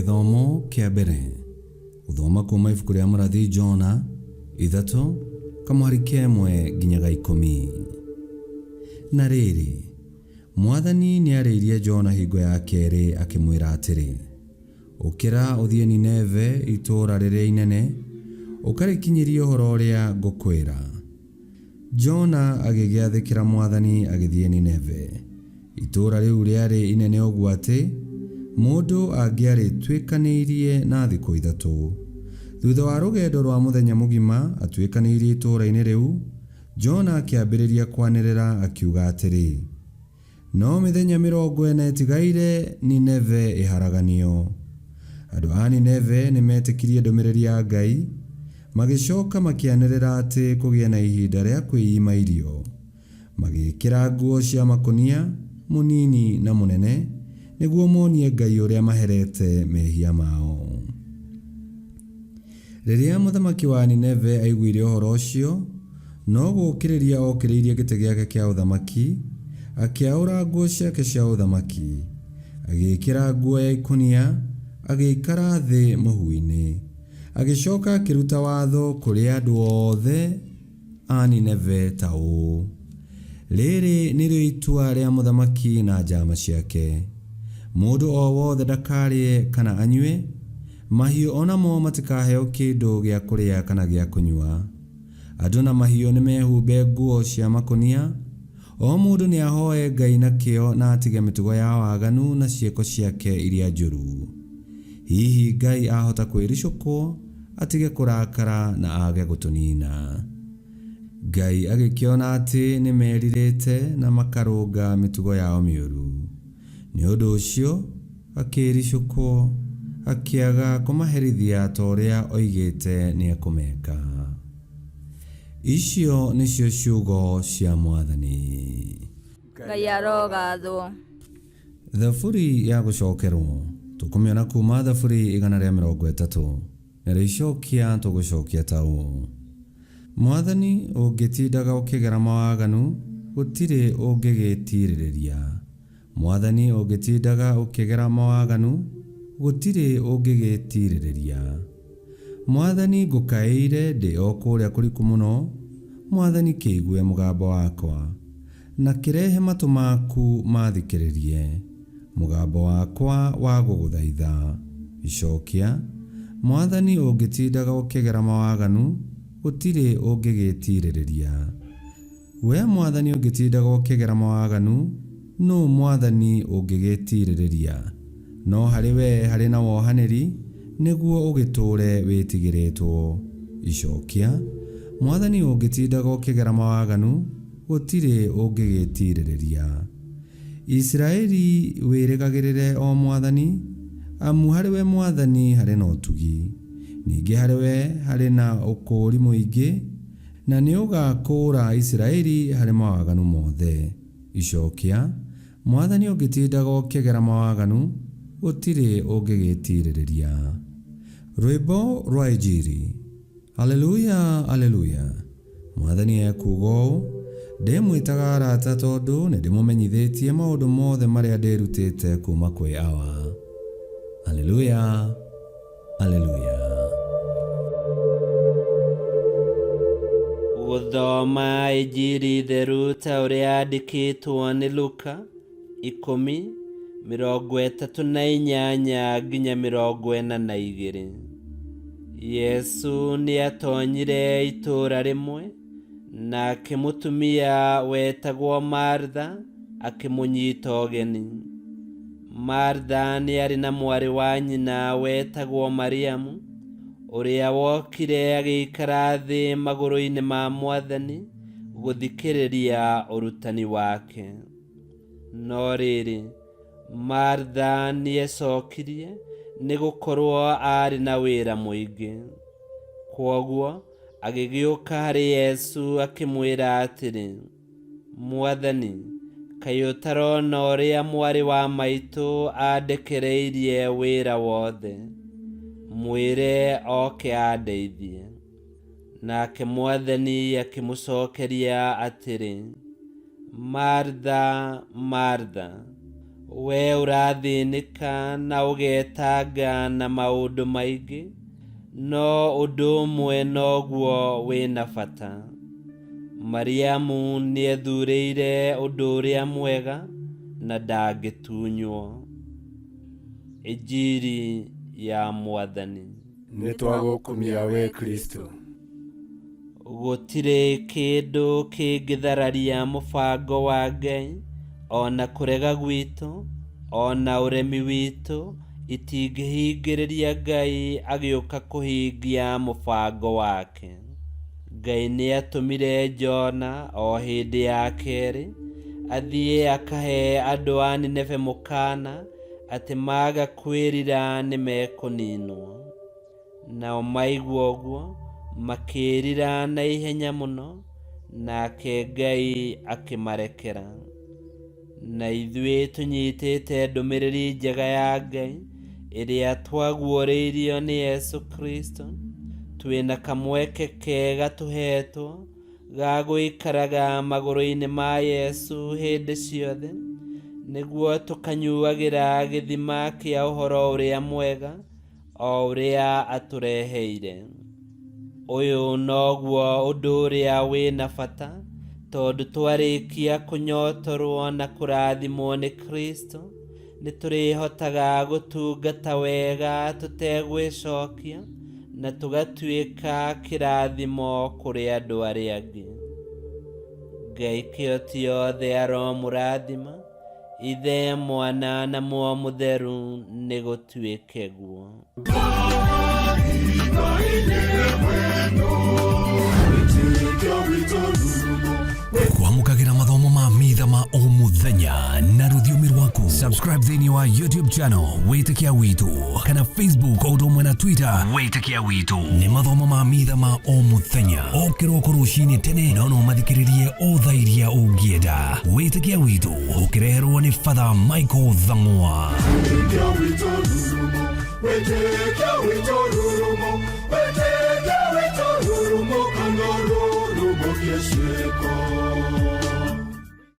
Gĩthomo kĩa mbere gũthoma kuma ibuku rĩa mũrathi Jona 3 kamũhari ka 1 nginya ga 10. Na rĩrĩ, Mwathani nĩarĩirie Jona hingo ya kerĩ akĩmwĩra atĩrĩ, Ũkĩra ũthiĩ Nineve itũũra rĩrĩa inene, ũkarĩkinyĩrie ũhoro ũrĩa ngũkwĩra. Jona agĩgĩathĩkĩra Mwathani agĩthiĩ Nineve. Itũũra rĩu rĩarĩ inene ũguo atĩ mũndũ angĩarĩtuĩkanĩirie na thikũ ithatũ. Thutha wa rũgendo rwa mũthenya mũgima atuĩkanĩirie itũũra-inĩ rĩu, Jona akĩambĩrĩria kwanĩrĩra akiuga atĩrĩ, No mĩthenya 40 ĩtigaire Nineve ĩharaganio. Andũ a Nineve nĩ meetĩkirie ndũmĩrĩri ya Ngai, magĩcoka makĩanĩrĩra atĩ kũgĩe na ihinda rĩa kwĩima irio. Magĩĩkĩra nguo cia makũnia, mũnini na mũnene, nĩguo monie Ngai ũrĩa maherete mehia mao. Rĩrĩa mũthamaki wa Nineve aiguire ũhoro ũcio, no gũũkĩrĩria ookĩrĩirie gĩtĩ gĩake kĩa ũthamaki, akĩaũra nguo ciake cia ũthamaki, agĩĩkĩra nguo ya ikũnia, agĩikara thĩ mũhu-inĩ. Agĩcoka akĩruta watho kũrĩ andũ othe a Nineve ta ũũ, Rĩrĩ nĩrĩo itua rĩa mũthamaki na njaama ciake, Mũndũ o wothe ndakarĩe kana anyue, mahiũ o namo matikaheo kĩndũ gĩa kũrĩa kana gĩa kũnyua. Andũ na mahiũ nĩmehumbe nguo cia makũnia, o mũndũ nĩahoe Ngai na kĩyo na atige mĩtugo ya waganu na ciĩko ciake iria njũru. Hihi Ngai ahota kwĩricũkwo, atige kũrakara na aage gũtũniina. Ngai agĩkĩona atĩ nĩmerirĩte na makarũnga mĩtugo yao mĩũru. Nĩ ũndũ ũcio akĩĩricũkwo, akĩaga kũmaherithia ta ũrĩa oigĩte nĩekũmeka. Icio nĩcio ciugo cia Mwathani. Ngai arogathwo. Thaburi ya gũcokerwo, tũkũmĩona kuuma Thaburi 130. Narĩo icokia tũgũcokia ta ũũ, Mwathani, ũngĩtindaga ũkĩgera mawaganu, gũtirĩ ũngĩgĩĩtiirĩrĩria. Mwathani, ũngĩtindaga ũkĩgera mawaganu, gũtirĩ ũngĩgĩĩtiirĩrĩria. Mwathani, ngũkaĩire ndĩ o kũrĩa kũriku mũno, Mwathani, kĩigue mũgambo wakwa. Na kĩrehe matũ maku maathikĩrĩrie mũgambo wakwa wa gũgũthaitha. Icokia, Mwathani, ũngĩtindaga ũkĩgera mawaganu, gũtirĩ ũngĩgĩĩtiirĩrĩria. Wee Mwathani ũngĩtindaga ũkĩgera mawaganu, nũũ Mwathani ũngĩgĩĩtiirĩrĩria? No harĩ wee harĩ na wohanĩri, nĩguo ũgĩtũũre wĩtigĩrĩtwo. Icokia, Mwathani ũngĩtindaga ũkĩgera mawaganu, gũtirĩ ũngĩgĩĩtiirĩrĩria. Isiraeli wĩrĩgagĩrĩre o Mwathani, amu harĩ we Mwathani harĩ na ũtugi, ningĩ harĩ we harĩ na ũkũũri mũingĩ, na nĩũgakũũra Isiraeli harĩ mawaganu mothe. Icokia, Mwathani ũngĩtindaga ũkĩgera mawaganu, gũtirĩ ũngĩgĩĩtiirĩrĩria. Rwĩmbo rwa Injiri. Aleluya, Aleluya! Mwathani ekuuga ũũ, Ndĩmwĩtaga arata tondũ nĩndĩmũmenyithĩtie maũndũ mothe marĩa ndĩĩrutĩte kuuma kwĩ Awa. Aleluya, Aleluya. Gũthoma Injiri theru ta ũrĩa yandĩkĩtwo nĩ Luka 10:38 nginya 42. Yesu nĩatonyire itũũra rĩmwe, nake mũtumia wetagwo Martha akĩmũnyita ũgeni. Martha nĩarĩ na mwarĩ wa nyina wetagwo Mariamu, ũrĩa wokire agĩikara thĩ magũrũ-inĩ ma Mwathani gũthikĩrĩria ũrutani wake. No rĩrĩ, Martha nĩecokirie, nĩ gũkorwo aarĩ na wĩra mũingĩ. Kwoguo agĩgĩũka harĩ Yesu akĩmwĩra atĩrĩ, Mwathani, kaĩ ũtarona ũrĩa mwarĩ wa maitũ andekereirie wĩra wothe? Mwĩre oke andeithie. Nake Mwathani akĩmũcokeria atĩrĩ, Martha, Martha, We ũrathĩnĩka na ũgetanga na maũndũ maingĩ, no ũndũ ũmwe noguo wĩna bata. Mariamu nĩethurĩire ũndũ ũrĩa mwega na ndangĩtunywo. Injiri ya Mwathani. Nĩ twagũkumia we Kristo. Gũtirĩ kĩndũ kĩngĩthararia mũbango wa Ngai, ona kũrega gwitũ, ona ũremi witũ itingĩhingĩrĩria Ngai agĩũka kũhingia mũbango wake. Ngai nĩatũmire Jona o hĩndĩ ya kerĩ athiĩ akahe andũ a Nineve mũkaana atĩ maga kwĩrira nĩmekũninwo. Nao maigua ũguo makĩĩrira na ihenya mũno, nake Ngai akĩmarekera. Na ithuĩ tũnyitĩte ndũmĩrĩri njega ya Ngai ĩrĩa twaguũrĩirio nĩ Yesu Kristo, twĩna kamweke kega tũhetwo ga gũikaraga magũrũ-inĩ ma Yesu hĩndĩ ciothe, nĩguo tũkanyuagĩra gĩthima kĩa ũhoro ũrĩa mwega o ũrĩa atũreheire. Ũyũ noguo ũndũ ũrĩa wĩna bata, tondũ twarĩkia kũnyotorwo na kũrathimwo nĩ Kristo, nĩtũrĩhotaga gũtungata wega tũtegwĩcokia na tũgatuĩka kĩrathimo kũrĩ andũ arĩa angĩ. Ngai kĩhoti yothe aromũrathima, Ithe, Mwana na Muoyo Mũtheru, nĩgũtuĩke guo. Kwamũkagĩra mathomo ma mitha ma o mũthenya na rũthiomi rwaku. Subscribe thĩinĩ wa YouTube channel Wĩtĩkia Witũ kana Facebook o ũndũ ũmwe na Twitter Wĩtĩkia Witũ. Nĩ mathomo ma mitha ma o mũthenya o kĩroko rũcinĩ tene, no no mathikĩrĩrie o thaa iria ũngĩenda. Wĩtĩkia Witũ ũkĩreherwo nĩ Father Michael Thang'wa. Wĩtĩkia witũ rurumo, wĩtĩkia witũ rurumo, wĩtĩkia witũ rurumo, kana rurumo kĩciĩko.